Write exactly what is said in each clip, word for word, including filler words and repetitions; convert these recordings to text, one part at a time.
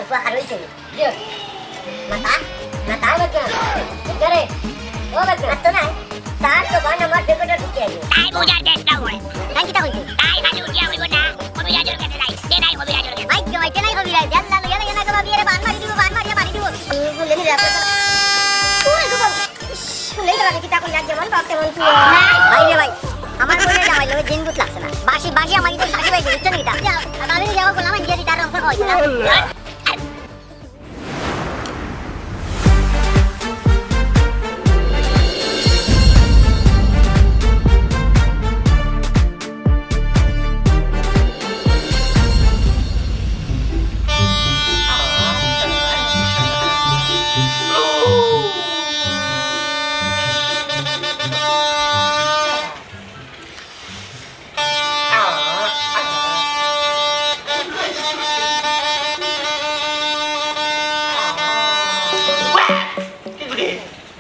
ফুয়া খার অইছে নি? মাথা? মাথা লাগবে না। আরে, ও লাগবে না। তো না, তার তো বান আমার বেগুনটা ঢুকে আছে। তাই বুঝার চেষ্টা করে। তাই কিতা কইছে? তাই খালি উঠিয়া বলবো না, কবিরাজর কাছে যাই। দে নাই কবিরাজর কাছে। আই, কেউ আইতে নাই কবিরাজ। জান, জান, গেলে, গেলে, গেলে, বান মারি দিব, বান মারিয়া মারি দিব। হুম, বললে নি, রাখো। তুই তো বল। ইস, শুনলেই তো লাগে, কিতা কইলা, যেমন বাপ তেমন তুই। ভাই রে ভাই, আমার বইনের জামাই লগে জিন ভূত লাগছে না। বাসি, বাসি আমার ইতে শাশি ভাই দিচ্ছে নাকি তা? যাও, আর আমি যাবো, বললাম, দিয়ে দিতে আর অংশ হয় না।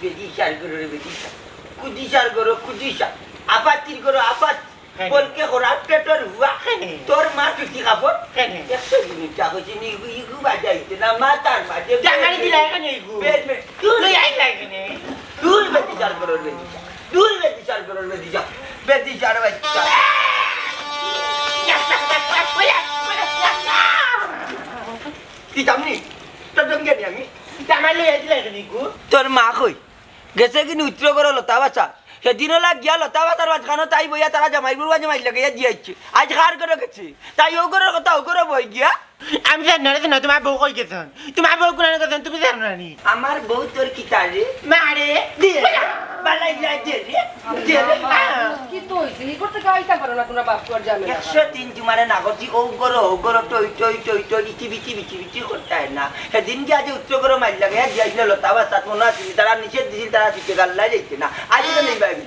বেদিশার ঘরো রে বেদিশা, কুদিশার ঘরো কুদিশা, আপাতির ঘরো আপাতি। হ্যাঁ। বলকে খরাপ পেটর হুয়া। হ্যাঁ। তোর মা চুটি কাপড়। হ্যাঁ। একশো দিন চা কইছি নি, ইগু, ইগু বাজাইতে না, মাথার মাঝে জাগানি দিলা এখানে ইগু। বেদ মে-, তুই লই আইলা এখানে। দূর বেদিশার ঘরর বেদিশা। দূর বেদিশার ঘরর বেদিশা। বেদিশার বাচ্চা। দিতাম নি? তোর জন্য নি আমি? জামাই লই আইলা এখানে ইগু। তোর মা কই? গেছে কিনি উত্তর করো লতা বাসা। সেদিন ওলা গিয়া লতা বাসার মাঝখানো তাই বইয়া তারা জামাই বউর মাঝে মাইর লাগাইয়া দিয়াইছে। আইজ কার ঘরো গেছে? তাই ও ঘরর কথা ও ঘরো বই গিয়া। আমি জানি না রে, জানো, তোমার বউ কই গেছন? তোমার বউ কোনানো গেছন? তুমি জানো না নি? আমার বউ তোর কিতা রে? মা রে। দে রে। বালাই যায় দে রে। দে রে। কিতা অইছে? ই করতে গাইতাম পারো না তোমরা বাপ পুয়ার ঝামেলা। একশো তিন তোমারে না করছি, ও ঘরো, ও ঘরো, টই, টই, টই, টই, ইটি বিটি, বিটি, বিটি করতে হয় না। সেদিন গিয়া যে উত্তর ঘরো মাইর লাগাইয়া দিয়াইলে লতা বাসাত মনো আছিল, তারা নিষেধ দিছিল, তারা দিতে গাল্লা যাইতে না। আজ তো নেই বাইরে।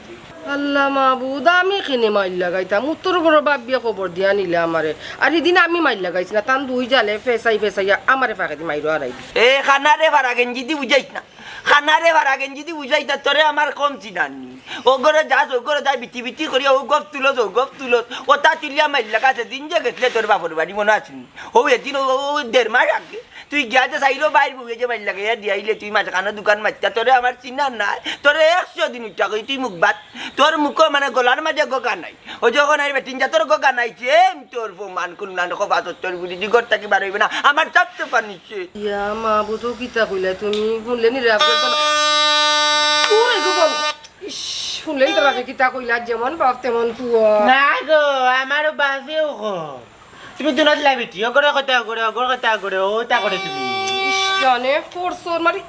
আল্লাহ মাবুদ, আমি কেনে মাইর লাগাইতাম? উত্তর ঘরর বাবিয়ে খবর দিয়া নিলে আমারে। আর সেদিন আমি মাইর লাগাইছি না, তান দুই জালে ফেসাই ফেসাইয়া আমারে ফাঁকেদি মাইরো হারাই দিছে। এ, খানারে ফারা গেঞ্জি দি বুঝাইস না। খানারে ফারা গেঞ্জি দি বুঝাইতা, তোরে আমার কম চিনার নি। ও ঘরো যাস, ও ঘরো যাই, বিটি বিটি করিয়া ও গপ তুলস, ও গপ তুলস। ওটা তুলিয়া মাইর লাগা সেদিন যে গেছলে তোর বাপর বাড়ি মনো আছিল নি? ও এদিন ও, ও দেড় মাস আগে। তুই গিয়া যে সাইরো বাইর বুকে যে মাইর লাগাইয়া দিয়াইলে, তুই মাঝখানো দোকান মারতা, তোরে আমার চিনা নাই, তোরে একশো দিন উঠা কই, তুই মুখ বাদ, তোর মুখো মানে গলার মাঝে গগা নাই। ও যখন আর বেটিন যা তোর গগা নাই, যে তোর ফমান কুন্নান খোবা তোর গুলি দি ঘর থাকি বার হইবে না, আমার চাপ তো পানিছে। ইয়া মা, বুঝো কিতা কইলা তুমি, শুনলে নি রে আপনার তো পুরো একটু বল। ইস, শুনলেন তো রাতে কিতা কইলা, যেমন বাপ তেমন পুয়া। না গো, আমারও বাপেও গো। তুমি দুনো দিলা বেটি, ওগরে কথা ওগরে, ওগরে কথা ওগরে, ওটা করে তুমি। ইস, জানে, করছো, মারি,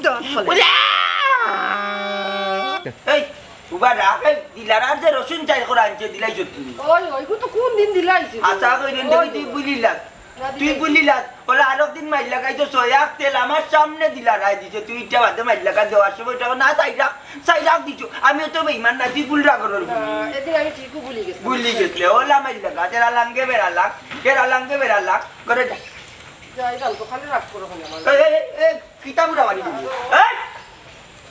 দাঁত ফালাই। ওরে! এই, উবা রাখ, এই, দিলার আর যে রসুন চাইর করা আনছে, দিলাই সত্যি। ওই, ওই, তো কোন দিন দিলাইছি? আচ্ছা, কই দিন দেখি তুই বুলিলা। তুই বুলিলা, বলে আরো দিন মাইর লাগাই তো সয়াক তেল আমার সামনে দিলা রায় দিছে, তুই ইটা বাদে মাইর লাগা দেওয়ার সময় ওটা না চাই রাখ। সাইডাও দিছো, আমিও তো বেইমান না, তুই ভুল রাগ করো। না, এদিন আমি ঠিকও ভুলি গেছি। ভুলি গেছিলে, ওলা মাইল্লা গা, তেরা লাঙ্গে বেড়া লাগ, তেরা লাঙ্গে বেড়া লাগ, করে যা। যাই গান তো খালি রাগ করো কেন আমার? এই, এই, এই, এই, কিতা বুড়া বাড়ি দিবি? এই!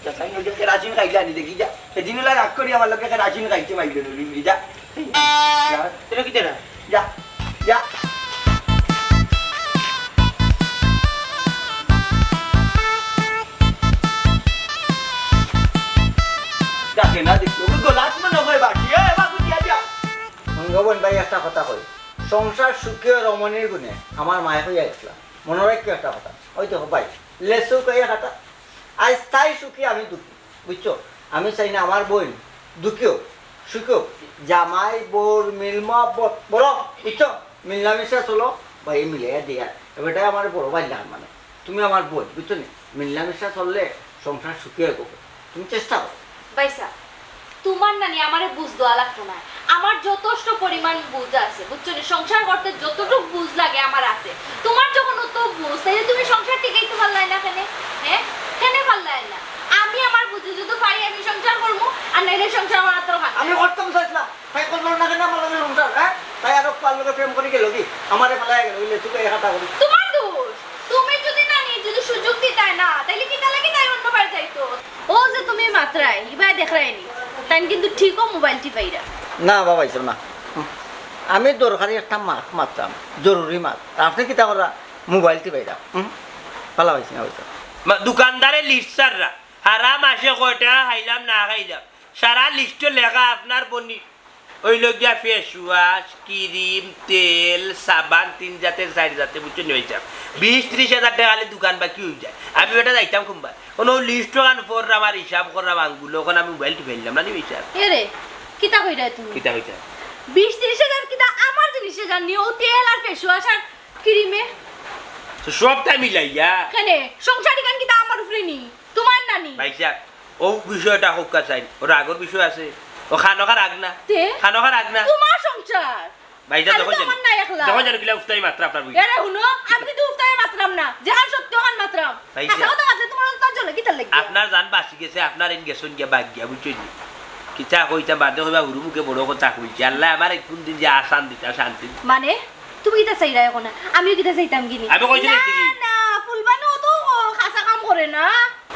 যা, তাই নদী কেরাসিন খাইলে আনি দেখি যা। এদিন ওলা রাগ করি আমার লোকে কেরাসিন খাইতে মাইলে নদী, যা। যা, তোরা কি তেরা? যা, যা। ডাকে না দেখলো, ওই গোলাত মনে হয় বাকি, এ বাবু, দিয়া যা। ভগবান ভাই, একটা কথা কই, সংসার সুখী ও রমণীর গুণে আমার মায়ে কইয়া গেছিলাম, মনে রাখিও একটা কথা, ওই তো ভাই, লেসু কইয়া কথা, আজ তাই সুখী আমি দুঃখী। বুঝছো? আমি চাই না আমার বইন দুঃখী হোক, সুখী হোক। জামাই, বউর মিল মহব্বত, বলো, বুঝছো? মিলামিশা চলো, ভাই মিলাইয়া দিয়া। এবারটাই আমার বড় ভাই লাগান মানে। তুমি আমার বইন, বুঝছো নি? মিলামিশা চললে সংসার সুখী হবে। তুমি চেষ্টা করো। ভাইসাব, তোমার নানি আমারে বুঝ দেওয়া লাগতো না। আমার যথেষ্ট পরিমাণ বুঝ আছে, বুঝছো নি? সংসার করতে যতটুক বুঝ লাগে আমার আছে। তোমার যখন অত বুঝ, তাইলে তুমি সংসার টিকাইতে পারলায় না কেনে? হ্যাঁ, কেনে পারলায় না? আমি আমার বুঝে যদি পারি আমি সংসার করবো, আর নাইলে সংসার করার দরকার নাই। আমি করতাম চাইছিলাম, তাই করলো না কেনে আমার লগে সংসার, হ্যাঁ? তাই আরো কার লগে প্রেম করি গেল কি? আমারে ফেলাই গেল, ওই লেচুকে এই হাঁটা করি। তোমার দোষ। তুমি যদি নানি যদি সুযোগ দিতায় না, তাইলে কিতা লাগি তাই অন্য বাড়ি যাইতো? ও যে তুমি মাতরায়, ইবায় দেখরায়নি। তাইন কিন্তু ঠিকও মোবাইল টিপাইরা। না বাবা, আইসো না। আমি দরকারি একটা মাত মাততাম, জরুরি মাত। আপনি কিতা করা? মোবাইল টিপাইরাম। হুম? ভালা পাইছি না, পাইছি না। মা-, দোকানদারে লিস্ট ছাড়রা। হারা মাসে কয় টেকা খাইলাম না খাইলাম। সারা লিস্টো লেখা আপনার বনি। অইলো গিয়া ফেস ওয়াশ, ক্রিম, তেল, সাবান, তিন জাতের, চাইর জাতের, বুঝছো নি ভাইসাব? বিশ ত্রিশ হাজার টেকা খালি দোকান বাকি অইযায়। আমি বেটা যাইতাম কুনবায়? কুনু লিস্ট অখান পড়রাম আর হিসাব কররাম আঙ্গুলো, অখন আমি মোবাইল টিপাইলাম না নি ভাইসাব? এরে, কিতা কইরায় তুমি? কিতা কইতাম? বিশ ত্রিশ হাজার কিতা আমার জিনিসে যার নি, অউ তেল আর ফেস ওয়াশ আর ক্রিমে? তো সবটা মিলাইয়া। কেনে? সংসার ইখান কিতা আমার উপরে নি? তুমার না নি? ভাইসাব, অউ বিষয়টা কউক্কা চাইন, অউ রাগর বিষয় আছে। অউ খানোখা রাগ না। তে? খানোখা রাগ না। তুমার সংসার। ভাইসাব, খালি দেখো তো জানি, আমার না একলা। দেখো জানি কিলা উফতাই মাতরা আপনার বউ। এরে হুনো, আমি কিন্তু উফতাই মাতরাম না। যেখান সত্য অখান মাতরাম। ভাইসাব। হাছা কথা মাতলে তুমার তার জন্য কিতার লাগি? আপনার জান বাঁচি গেছে, আপনার ইন গেছইন গিয়া বাদ গিয়া, বুঝছইন নি? কিতা কইতাম বাদে কইবা, হুরু মুখে বড় কথা কইছি। আল্লায় আমারে কুনদিন যে আসান দিতা শান্তি। মানে? তুমি কিতা চাইরায় অখন? আমিও কিতা চাইতাম গি নি? আমি কইছি না, না, না, ফুলবানু তো খাছা কাম করে না।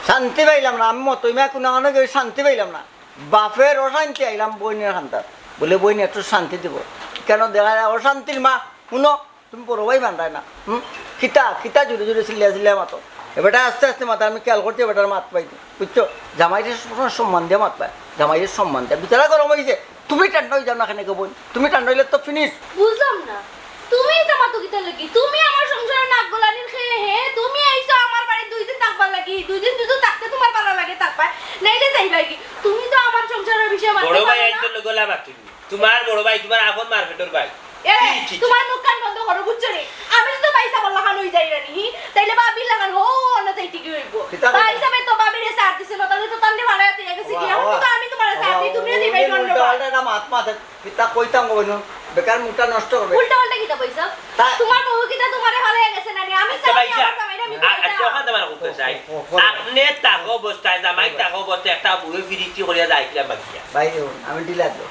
শান্তি পাইলাম না, আমি মতই মায় কুনু কারণে কেউ শান্তি পাইলাম না। বাপের অশান্তি আইলাম বইনের কান্দাত। বলে, "বইন, একটু শান্তি দিব।" কেনে দেখা যায় অশান্তির মা, হুনো, তুমি বড় ভাই বান্ধায় না। হুম? কিতা, কিতা জুরে জুরে চিল্লাইয়া চিল্লাইয়া মাতো। এ বেটা আস্তে আস্তে মাতে, আমি খেয়াল করছি এ বেটার মাত পাই না। বুঝছো? জামাইরে সবসময় সম্মান দিয়া মাত পায়। জামাইরে সম্মান দিয়া। বিচারা গরম অইছে। তুমি ঠান্ডা অইযাও না কেনে গো বইন? তুমি ঠান্ডা অইলে তো finish। বুঝলাম না। তুমি ইতা মাতো কিতার লাগি? তুমি আমার সংসারো নাক গলানির কে হে? তুমি আইছো আমার বাড়িত দুই দিন থাকবার লাগি। দুই দিন দুই দিন থাকতে তুমার ভালা লাগে থাকবায়। নাইলে যাইবায় গি। তুমি তো আমার সংসারর বিষয়ে মাততে পারো না। বড় ভাই আইজ তো লগলা মাতুনি। তুমার বড় ভাই, তুমার আপন মারপেটর ভাই। এ, ছি, ছি, ছি। তুমার মুখ কান বন্ধ করো, বুঝছো নি? আমি যদি ভাইসাবর লাখান অই যাই না নি, তাইলে ভাবির লাখান হো অন্য যাইতে গি অইবো। কিতা কইলা? ভাইসাবে তো ভাবিরে ছাড় দিছে না, তাইলে তো তানরে ফালাইয়া দিয়া গেছে গি। অখন তো আমি তুমারে ছাড় দিই, তুমিও যাইবায় অন্য। উল্টা পাল্টা একটা মাত মাতে, কিতা কইতাম কইনো, বেকার মুখটা নষ্ট করবে। উল্টা পাল্টা কিতা কইছো? তা- তুমার বউ কিতা তুমারে ফালাইয়া গেছে না নি? আমি আচ্ছা, চাই ভাইসাব, আমার জামাইরে আমি আ-, আচ্ছা, অখান তো আমার কথা চাই। ও, ও, ও। আপনে থাকো অবস্থায়, জামাই থাকো অবস্থায়, একটা বউয়ে ফিরিতি করিয়া যাইছিলাম বাকিয়া। ভাই, আমি ডিলার দেব।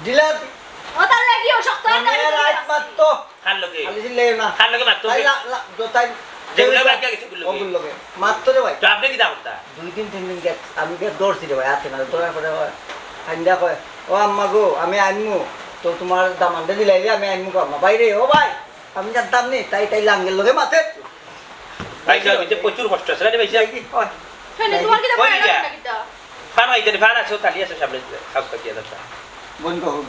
ডিলার। ও তার লাগি ও শক্ত মানে, রাইত মাত্র। কার লগে? খালি ছিল না। কার লগে মাত্র? তাই লা-, লা-, তো তাই যেগুলো বাকি গেছে, ওগুলো লগে। ওগুলো লগে। মাত্র রে ভাই। তো আপনে কিতা করতা? দুই দিন, তিন দিন গেছ-, আমি গিয়া ধরছি রে ভাই, আছে না, ধরার পরে হয়, কান্দা কয়, "ও আম্মা গো, আমি আইমু, তো তুমার দামান্দরে দিলাইলে আমি আইমু গো আম্মা।" ভাই রে, ও ভাই, আমি জানতাম নি, তাই, তাই লাঙ্গের লগে মাতে। ভাই, ভাই, এতে প্রচুর কষ্ট আছে, না রে ভাই? দেখি, ওই। কেনে, তুমার কিতা ওই পায় না দিকে। না কিতা? ফান আইতে নি, ফান আছে, ও থালি আছে সামনে, খাও, খাও, দিয়া দাও। বন্ধ হোক।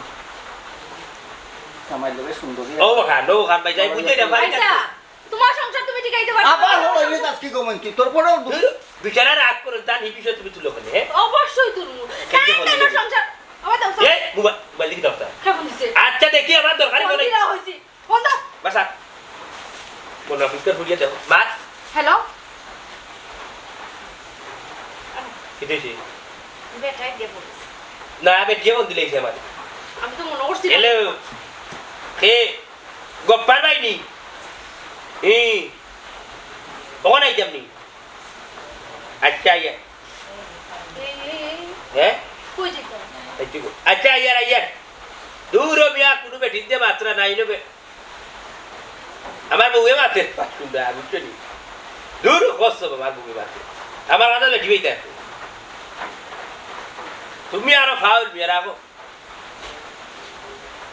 কামাই লগে সুন্দরী। ও বাবা, নো খান ভাই, যাই বুঝে না, ভাই। আচ্ছা, তুমার সংসার তুমি টিকাইতে পারো না। আবার হলো, এই আজকে গো মন্ত্রী, তোর পরেও দু- ধুর, বিচারা রাগ করো, জান, এই বিষয়ে তুমি তুলো কেনে, হ্যাঁ? অবশ্যই তুলমু। কেন যে তাই বললি তাই না? সংসার, আবার দাও, এ, মোবাইল, মোবাইল দেখি দাও তা। কে ফোন দিছে? আচ্ছা, দেখি, আমার দরকারি ফোন ফোন দিলা হইছে। ফোন দাও। বাসা। ফোন রাখিস করে ফুরিয়ে যাও। মাত। হ্যালো? কিতা হইছে? বেটায় দিয়া ফোন দিছে। না, বেটিয়ে ফোন দিলে হইছে আমার। আমি তো মনে করছি হ্যালো? কে? গপ্পার ভাই নি? ই। অখন আইতাম নি? আচ্ছা, আইয়া। এই, এই, এই। হ্যাঁ? কই যাইতাম? এই তুই বল। আচ্ছা, আইয়ার, আইয়ার। দূর ও মিয়া, কুনু বেটিন দে মাতরা নাই নো বে। আমার বউয়ে মাতে, শুনরা, বুঝছো নি? দূর, কষ্ট বাবা, আমার বউয়ে মাতে। আমার কথা বেটি বেটা। তুমি আরো ফাউল মিয়া রাখো।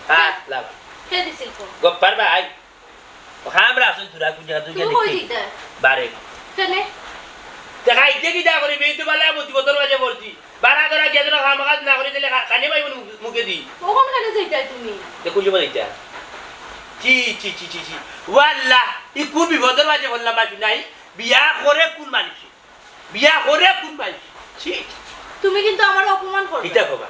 হাত লাগা। কে দিছিল ফোন? গপ্পার ভাই। ও খামরা আসল তুরা কুন জাগা তুই তুমি জানি কই কি? দিতে? বারে। কেনে? তে খাইতে কিতা করি? বেই তো বালা মুসিবতর মাঝে পড়ছি। বারা ধরা গিয়া ধরা খামা কাজ না করি, তাইলে খা-, খালি পাইব নি মুখে দি। কখন কেনে যাইতায় তুমি? তে কুন সময় যাইতা? চি, চি, চি, চি, চি। ওয়াল্লাহ, ই কুন বিপদর মাঝে পড়লাম বাসি নাই? বিয়া করে কুন মানুষে? বিয়া করে কুন মানুষে? চি। তুমি কিন্তু আমার অপমান করবে। কিতা কবা?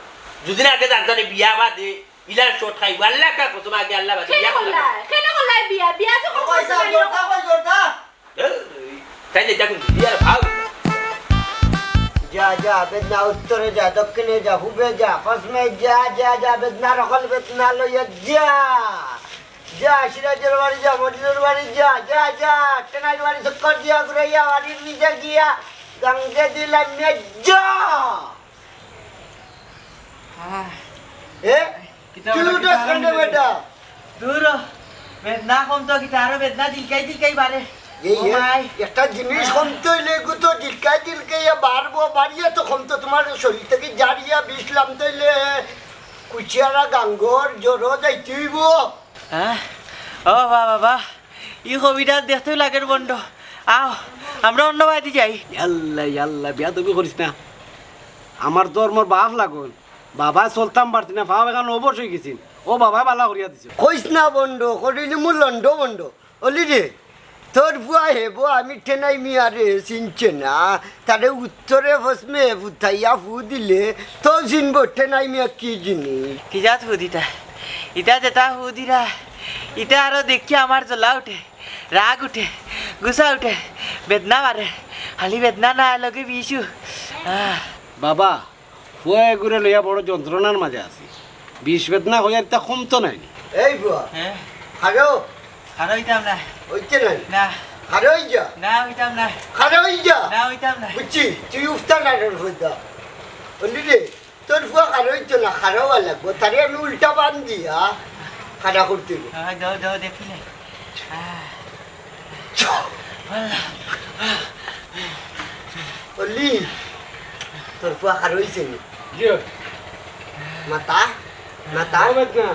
যদি না আগে জানতাম নি বিয়া বাদে ইলার শট খাইব। আল্লাহ কা কসম, আগে আল্লাহ বাদে কেনে বিয়া করলাম। করলায়? কেনে করলায় বিয়া? বিয়া যখন করছো, তাইলে জোরটা কই, জোরটা? এই, তাইলে দেখুন, বিয়ার ভাও। যা, যা, বেদনা উত্তরে যা, দক্ষিণে যা, পূবে যা, পশ্চিমে যা, যা, যা, বেদনা রকল বেদনা লইয়া যা। যা, সিরাজের বাড়ি যা, মজিদুর বাড়ি যা, যা, যা, টেনাইর বাড়ি চক্কর দিয়া, ঘুরাইয়া, বাড়ির নিচে গিয়া, গাঙ্গে দিলাম যা। আহ, এ? কিতা তুই বেটা, উঠোস কিতা কেন বেটা? বেটা? দূর হ। বেদনা কম তো কিতা, আরো বেদনা দিলকাই দিলকাই বাড়ে। এই ও এ, ভাই। একটা জিনিস কমতে হইলে এগু তো দিলকাই দিলকাই বাড়বো, বাড়িয়া তো কমতো তোমার শরীর থাকি জারিয়া বিষ লামতে হইলে কুচিয়ারা গাঙ্গর জড়ো যাইতে হইব। হ্যাঁ? ও বাবা, বাবা। ই কবিরাজ দেখতেও লাগের ভন্ড। আও, আমরা অন্য বাড়িত যাই। ইয়াল্লা, ইয়াল্লা, বেয়াদবি করিস না। আমার ধর্মর বাপ লাগইন। বাবায় চলতাম পারছি না, পাও এখান অবশ অইগেছিল। ও বাবায় বালা করিয়া দিছে। কইস না ভন্ড, করিলি মু লন্ড ভন্ড। অলি রে, তোর ফুয়া হেবো আমি টেনাই মিয়ারে চিনছে না, তারে উত্তরে পশ্চিমে ফুতাইয়া ফু দিলে তো চিনবো টেনাই মিয়া কি জিনিস। কি জাত ফু দিতা? ইতা যেতা ফু দিরা, ইতা আরো দেখি আমার জ্বলা উঠে, রাগ উঠে, গুসা উঠে, বেদনা বাড়ে, খালি বেদনা না, লগে বিষও। আহ। বাবা, ফুয়া এগুরে লইয়া বড় যন্ত্রণার মাঝে আছি। বিষ বেদনা হইয়ার ইতা কমতো নায় নি। এই ফুয়া, হ্যাঁ? খারো। খারো অইতাম না। অইতে নাই? না। খারো অই যা। না, অইতাম না। খারো অই যা। না, অইতাম না। বুঝছি, তুই উফতা নাটর ফইদা। বললি রে, তোর ফুয়া খারো অইতো না, খারো অওয়া লাগবো। তারে আমি উল্টা বান দিয়া খাড়া করতে হইব। হ্যাঁ, যাও, যাও, দেখি না। আহ। অলি, তোর ফুয়া খার অইছে নি? জি। মাতা? মাতা? ও বেদনা।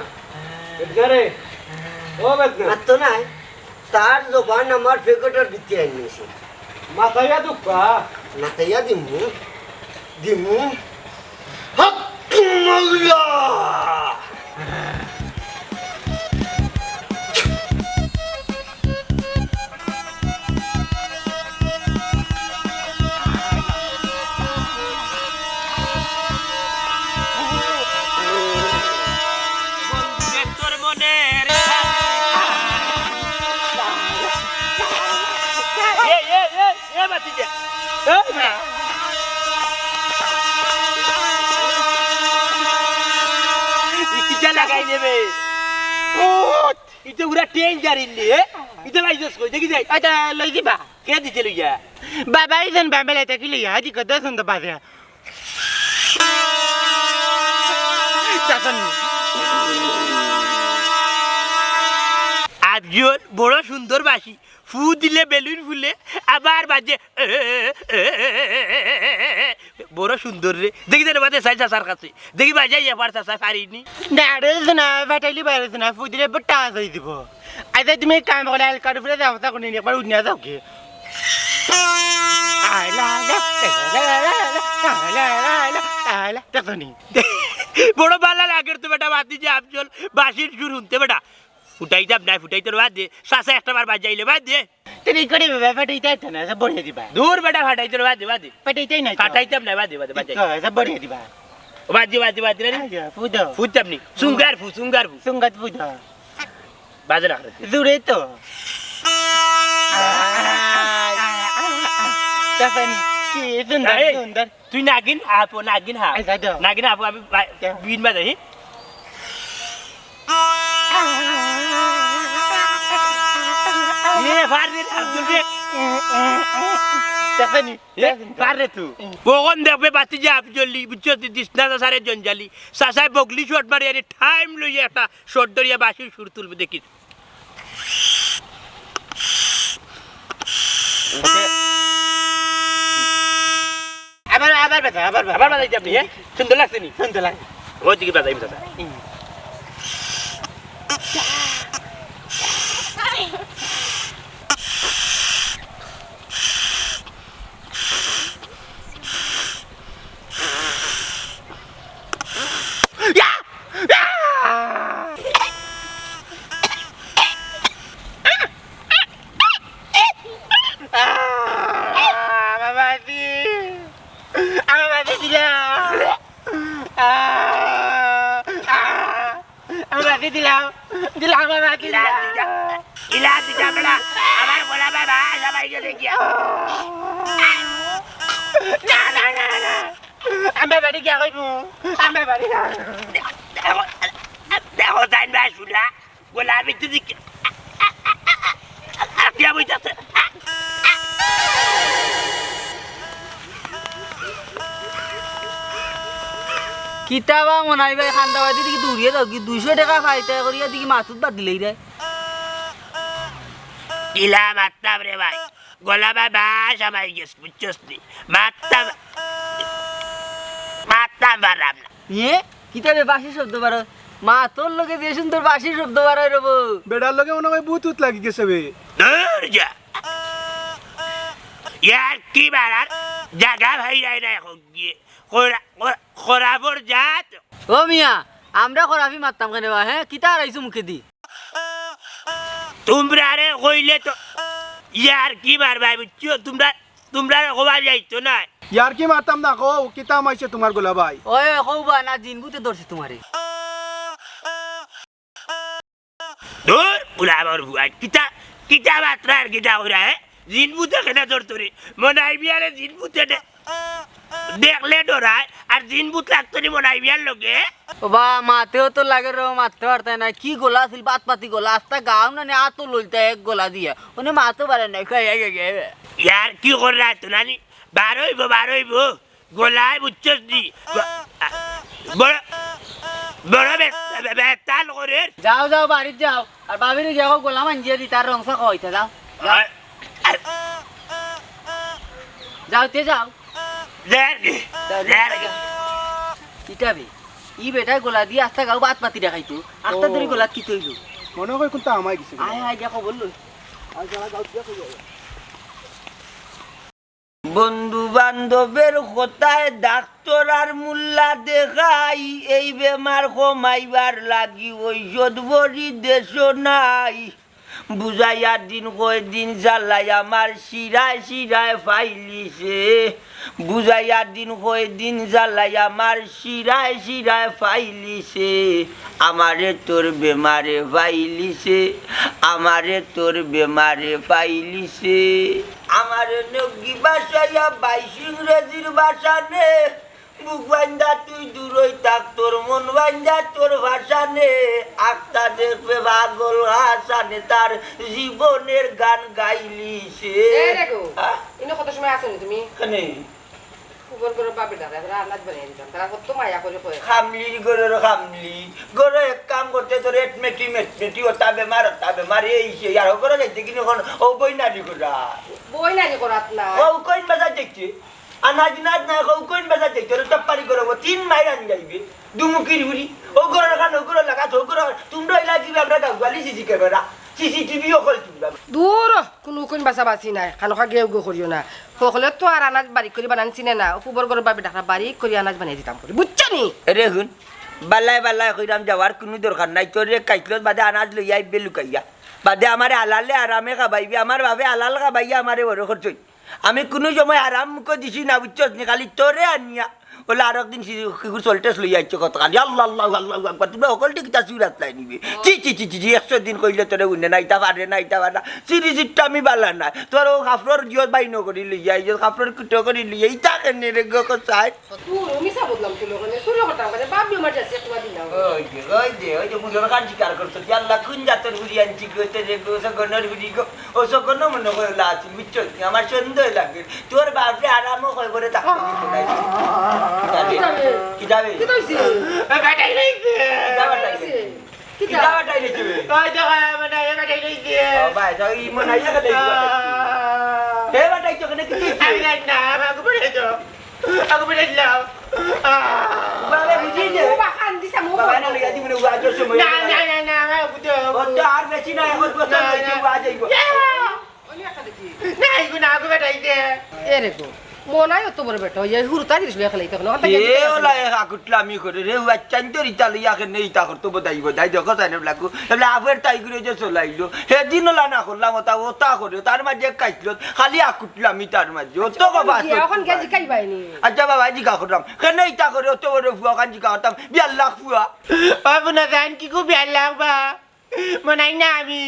বেদনা রে। ও বেদনা। মাততো নাই। তার জবান আমার ফেকটর ভিতরে আনিছে। মাতাইয়া দুঃখা। মাতাইয়া দিমু। দিমু। হক মাওলা! এ, এ, এ, এ, বাতি দে। এ, না। ই কিতা লাগাই নেবে? ভূত! ইতে উরা ট্রেন জারিলে, এ? ইতে ভাই দোষ কই, দেখি যাই। আচ্ছা, লই দিবা। কে দিছে লইয়া? বাবা, এই জন বাবা, এটা কি লইয়া? আজি কত সুন্দর বাজে। চাচন। আজকে ওর বড় সুন্দর বাসি। ফু দিলে বেলুন ফুলে, আবার বাজে। বড় সুন্দর রে। দেখি দে বাদে চাই চাচার কাছে। দেখি বাজাই এবার চাচা পারিনি। না রে, না, ফাটাইলি বাইরে না, ফু দিলে বড় টাচ হয়ে দিব। আচ্ছা, তুমি এক কাম করো, এলকার উপরে যাও, তা কোনদিন একবার উঠে যাও কি? আলা, আলা, আলা, আলা, আলা, আলা, আলা, আলা, দেখো নি? বড় বালা লাগের তো বেটা, বাতি যে আফজল, বাঁশির সুর শুনতে বেটা। ফুটাইতাম না, ফুটাইতে বাদ দে। চাচা একটা বার বাজাইলে বাদ দে। তুমি করে বাবা, ফাটাইতে আইতো না, সব বড়িয়ে দিবা। দূর বেটা, ফাটাইতে বাদ দে, বাদ দে। ফাটাইতে নাই তো। ফাটাইতাম না, বাদ দে, বাদ দে, বাদ দে। তো, সব বড়িয়ে দিবা। ও বাদ দে, বাদ দে, বাদ দে, রে। আইয়া, ফুটো। ফুটতাম নি। সুঙ্গার ফু, সুঙ্গার ফু। সুঙ্গাত ফুটো। বাজে না। জুড়ে তো। তারপরে কি সুন্দর, এই, সুন্দর। তুই নাগিন হাফ, ও নাগিন হাফ। এই, যাই দাও। নাগিন হাফ, আমি বা-, দাও। বিন বাজাই। এ, পার রে, আব্দুল রে। দেখনি? এ, পার রে তুই। বগন দেখবে বাতি যে আফজলি, বুঝছো? তুই দিস না, চাচারে জঞ্জালি। চাচায় বগলি শট মারি, আরে টাইম লইয়া একটা শট ধরিয়া বাঁশির সুর তুলবে, দেখিস। আবার, আবার বাজা, আবার বাজা। আবার বাজাইতে আপনি, হ্যাঁ? সুন্দর লাগছে নি? সুন্দর লাগছে। ওই দিকে বাজাই, বাজা। হুম। ইয়া! ইয়া! আহ, বাবা, দি। আমার বাবা দিলাম। আহ, আহ, আমার বাবা দিলাম। দিলাম, আমার বাবা দিলাম। ইলা দিতা, ইলা দিতা বেটা। আমার বলা বাবা, সবাই গেছে গিয়া। না, না, না, না। আমার বাড়ি গিয়া কইবো। আমার বাড়ি না। দেখো, দেখো, তাই না শুনলা? গোলাপি তুই কি-, আটিয়া বইতাছে। কিতাবা মনাই ভাই, খান্দাবাদি দেখি দৌড়িয়ে যাও, কি দুইশো টেকা পাইতে করিয়া দেখি মাতুত বাদ দিলেই রে। কিলা মারতাম রে ভাই, গলা ভাই বাস আমায় গেছ, বুঝছস নি? মারতাম, মারতাম পারলাম না। এ? কিতাবে বাঁশি শব্দ বারো? মাতর লগে যে সুন্দর বাঁশির শব্দ বার অয় রে বউ। বেটার লগে মনে অয় ভূত উত লাগি গেছে বে। দূর যা। ইয়ার কি বাড়ার জাগা ভাই যায় না এখন গিয়ে। খরা-, খরা-, খরাফর জাত। ও মিয়া, আমরা খরাফি মারতাম কেনে বা, হে? কিতা হারাইছো মুখেদি? তুমরারে কইলে তো ইয়ার কি মারবায়, বুঝছো? তুমরা, তুমরারে কওয়া যাইতো না। ইয়ার কি মারতাম না, কও, কিতা হামাইছে তুমার গলা ভাই? ওই, কও বা না, জিন ভূতে ধরছে তুমারে। দূর, গুলামর ফুয়া, কিতা, কিতা মাতরা আর কিতা কইরা, হে? জিন ভূতে কেনে ধরতো রে? মনাই মিয়ারে জিন ভূতে দে-, দেখলে ডরায়, আর জিন ভূত লাগতো নি মনাই মিয়ার লগে? ও বা, মাতেও তো লাগে রে, মাততে পারতায় না। কি গলা আছিল, বাত পাতি গলা, আস্তা গাও না নে, আতো লইতা এক গলা দিয়া। উনি মাতও পারে না, খাই, খাই, খাই, খাই। ইয়ার কি কররা তো নানি? বার অইবো, বার অইবো। গলায় বুঝছস নি? ব-, বড়, বড় বে-, বে-, বে-, বেতাল করের। যাও, যাও, বাড়িত যাও। আর ভাবিরে গিয়া কও গলা মাঞ্জিয়া দি, তার রংসা কইতে যাও। যাও। আর, আর, যাও, তে যাও। যার, যাও, যার। যাও। ইটা বে, ই বেটায় গলা দিয়া আস্তা গাও বাত পাতি দেখাইতো। আস্তা ও। ধরি গলাত কিতা অইলো? মনে অয় কোনটা আমায় গেছে। আয়, আয়, গিয়া খবর লই। আয়, যাও, যাও, গিয়া খবর লই। বন্ধু বান্ধবের কথায় ডাক্তর আর মুল্লা দেখাই, এই বেমার কমাইবার লাগি ঔষধ বড়ি দেশো নাই। বুঝাইয়া দিন কয় দিন জ্বালাই আমার শিরায় শিরায় ফাইলিছে। বুঝাইয়া দিন কয় দিন জ্বালাই আমার শিরায় শিরায় ফাইলিছে। আমারে তোর বেমারে ফাইলিছে, আমারে তোর বেমারে ফাইলিছে। আমারে নগ্গি বাসাইয়া বাইশ ইংরেজির ভাষা নে, বুক বাইন্দা তুই দূরই থাক, তোর মন বাইন্দা তোর ভাষা নে। আখতা দেখবে পাগল হাসানে তার জীবনের গান গাইলিছে। এই দেখো, হ্যাঁ? ইনো কত সময় আছো নি তুমি? কেনে? ফুবর ঘরর ভাবির ডাকরা, তারা আনাজ বানাই দিতাম, তারা কত মায়া করি কয়। খামলির ঘরর খামলি, ঘরো এক কাম করতে তোর এটমেটি মেটমেটি, ওটা বেমার, ওটা বেমার, এই সেই, আর ঘরো যাইতে কিনা এখন ও বই নারি করা। বই নারি করাত না। ও কইন বাজার যাইতে? আনাজ নাজ না, ও কইন বাজার যাইতে? ওরে টপ্পারি করবো, তিন মাইল আন যাইবে, দুমুকির হুড়ি। ও ঘরর খান, ও ঘরর লাগাত, ও ঘরর, তোমরা এলা কিবা আমরা গাউয়ালি সিসি ক্যামেরা, সিসিটিভি অকল তোমরা। দূর, কুনু কুন বাসা বাসি নাই, খানোখা গেউ গেউ করিও না। হকলে তো আর আনাজ বাড়ি করি বানান চিনে না, ও ফুবর ঘরর ভাবির ডাকরা বাড়ি করি আনাজ বানাই দিতাম করি, বুঝছো নি? এরে হুন, বালাই বালাই কইরাম যাওয়ার কুনু দরকার নাই, তোরে কাইতলত বাদে আনাজ লইয়া আইবে লুকাইয়া। বাদে আমারে হালালে হারামে খাবাইবে, আমার বাপে হালাল খাবাইয়া আমারে বড় করছইন। আমি কুনু সময় হারাম মুখো দিছি না, বুঝছস নি? খালি তোরে আনিয়া ওলা আরক দিন সি-, শিশুর সল্টেস লইয়া আইছে কত খালি। আল্লাহ, আল্লাহ, আল্লাহু আকবার। তোমরা হকলটি কিতা সুরাত লাই নিবে? ছি, ছি, ছি, ছি, ছি, একশো দিন কইলে তোরে উনে না, ইতা পারে না, ইতা পারে না। সিরি সিটটা আমি বালা না। তোর ও কাপড়র জিয়ত বাইনো করি লইয়া, ইয়ত কাপড়র কুটো করি লইয়া, ইতা কেনে রে গো কসাই? তুই মিছা বদনাম তুলো কেনে? চুরি করতাম কেনে? বাপ বিয়ে মার যাচ্ছে, তোমার দিন না। ওই যে, ওই যে, ওই যে মুলর খান স্বীকার করছো। কি আল্লাহ, কোন জাতর হুড়ি আনছি গো, তে রে গো, সগনর হুড়ি গো। ও সকল মনে করে লাতি, বুঝছো নি? আমার সন্দেহ লাগে। তোর বাপরে আরামও হয় বলে তাকে দিতে নাই। কিতাবে? কিতাবে? কিতা হইছে? এ, বেটাই লইছে। কিতা বেটাই লইছে? কিতা? কিতা বেটাই লইছে বে? ওই তো, হ্যাঁ, বেটাই, এ বেটাই লইছে। ও ভাই, তো ই মনে হয় এখানে আহ। এ বেটাই তো এখানে কি হইছে? আমি জানি না, আমাকে বলে তো। আগে বেটাই লাও। আহ। বাবা, বুঝি যে। ও বাবা, কান দিছে, মুখ বাবা, বন্ধ। না, লইয়া দিবি না, ওয়াজের সময়। না, না, না, না, আমার বুঝো। ও তো আর বেশি না, এখন বছর না, হইছে, না। ওয়াজ হইব। ইয়া! না, এগো না, আগো বেটা, এই যে। এ রে গো, মনাই অত বড় বেটা, এই হুরুতা জিনিস লইয়া খেলাই তখন, ওখান থেকে এ জিজ্ঞাসা ওলা করে। এ কাকুটলামি করে রে, ও আচ্ছা, তো রিতা লইয়া কেনে ইতা করতো, বোধাই, বোধাই, দেখো, তাই না, ব্লাকু, এবলা আফের তাই করে যে চলাইলো, হেদিন ওলা না করলাম, ওটা, ওটা করে, তার মাঝে কাইটলো, খালি আকুটলামি তার মাঝে, অত আচ্ছা, কথা ওখান গিয়া, ওখান গিয়া জিকাই বাইনি। আচ্ছা বাবা, জিকা করলাম, কেনে ইতা করে, অত বড় ফুয়া, ওখান জিকা করতাম, বিয়ার লাখ ফুয়া। বাবু না জান কি খুব বিয়ার লাখ বা? মনাই না আমি,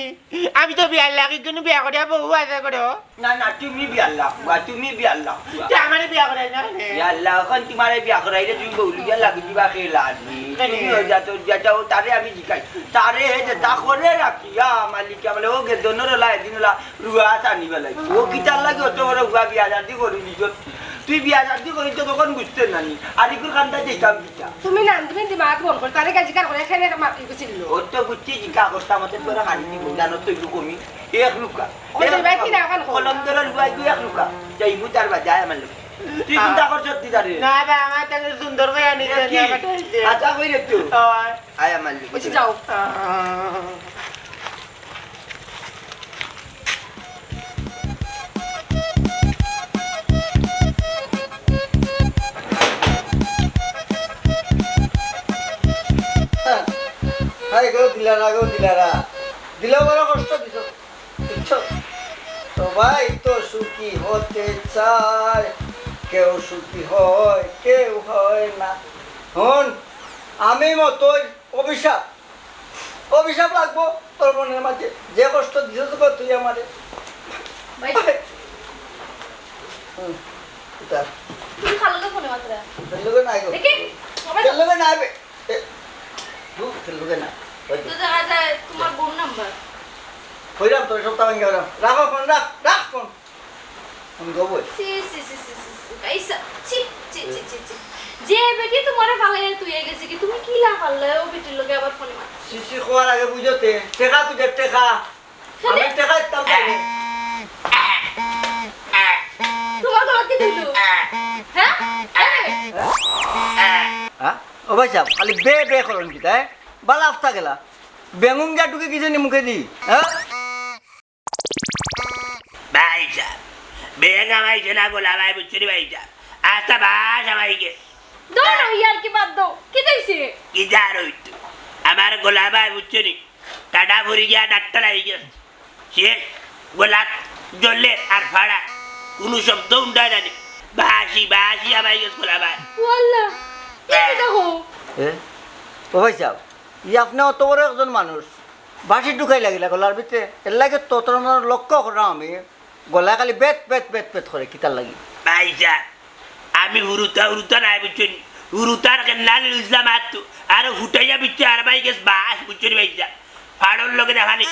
আমি তো বিয়ার লাগি কোনো বিয়া করিয়া বউ আছে করো। না, না, তুমি বিয়ার লাখ ফুয়া, তুমি বিয়ার লাখ ফুয়া। তে আমারে বিয়া করাই না রে। বিয়ার লাখ, এখন তোমারে বিয়া করাইলে তুমি বউ লইয়া লাগি দিবা খেলা আদমি। কেনে? তুমি হয়ে যা, তোর যা, যাও, তারে আমি জিকাই। তারে হে যে তা করে রাখিয়া, মালিক আমলে ও গেদনর ওলা, এদিন ওলা, রুয়া আনিবা লাগি। ও কিতার লাগি অত বড় ফুয়া বিয়া শাদি করি দিছ? তুই বিয়া শাদি করি তো তখন বুঝতে নানি। আর ইগুর কান্দা দিতাম কিতা? তুমি না, তুমি দিমাগ বন্ধ করে, তারে গাজি কার করে, এখানে মাটি গেছিল। ও তো বুঝছি, জিকা করতাম, অত তোরা খালি দিব, জানো তো, এগুলো কমি। এক রুকা। ওই যে ভাই কি না, ওখানে কম। কলম ধরার ফুয়া, এগুলো এক রুকা। যাই, মুতার বাজায় আমার লোক। তুই কোনটা করছস দিদারে? না বা, আমার তাকে সুন্দর করে আনি দেখি। আচ্ছা, কই রে তুই? আয় আমার লগে। আচ্ছা, যাও। হায় গো দিলারা, গো দিলারা, দিলা বড় কষ্ট দিছ। বুঝছো? সবাই তো সুখী হতে চায়, কেউ সুখী হয়, কেউ হয় না। হুন, আমি মতোই অভিশাপ, অভিশাপ লাগবো তোর মনের মাঝে। যে কষ্ট দিছস গো তুই আমারে। ভাই, হুম, এটা। তুমি খালো তো ফোনে মাত্র। তোর লগে নাই গো। দেখি, বাবা। তোর লগে নাই বে। এ, দূর, তোর লগে না। ওই তো। তো দেখা যায় তোমার বোন নাম্বার। কইলাম তো, সপ্তাহ ভাঙ্গা কইলাম। রাখো ফোন, রাখ, রাখ ফোন। আমি গো বই। ছি, ছি, ছি, ছি, ছি, ছি, গাইসা। ছি, ছি, ছি, ছি, ছি। যে বেটি তোমারে ফালাইয়া তুই গেছে কি, তুমি কি লা ফাললে ও বেটির লগে আবার ফোনে মাত? ছি, ছি, খোয়ার আগে বুঝতে। টেকা তুই দেখ, টেকা। আমি টেকা দিতাম পারি। তোমার গলা কি দিল? হ্যাঁ? এই! হ্যাঁ? ও ভাই সাহেব, খালি বে বে করুন কিতা, হ্যাঁ? বালা আফতা গেলা। বেঙুন গিয়া ঢুকে গেছে নি মুখে দি, হ্যাঁ? ভাই সাহেব, বেঙ আমাইছে না গোলা ভাই, বুঝছো নি ভাই সাহেব? আস্তা বাস আমাই গেছে। দৌড়, ইয়ার কি বাদ দাও। কি দিছে? কি জার হইতো? আমার গোলা ভাই, বুঝছো নি? টাটা ফুরি গিয়া ডাক্তার আই গেছে। সে গোলা জ্বলে আর ফাড়া, কোনো শব্দ উন্ডা জানি। বাসি, বাসি আমাই গেছে গোলা ভাই। ও আল্লাহ, কি কথা কও? এ? ও ভাই সাহেব, ই আপনি অত বড় একজন মানুষ, বাঁশি ঢুকাই লাগিলা গলার ভিতরে, এর লাগে তো তোর মনে লক্ষ্য করলাম আমি, গলায় খালি বেত, বেত, বেত, বেত করে, কিতার লাগি? ভাই সাহেব, আমি হুরুতা, হুরুতা নাই বুঝছেন, হুরুতার কেন্নাল ইসলাম আত্তু, আর ফুটাইয়া বিচ্ছে আর ভাই গেছ বাস বুঝছেন ভাই সাহেব, ফাড়র লগে দেখানি।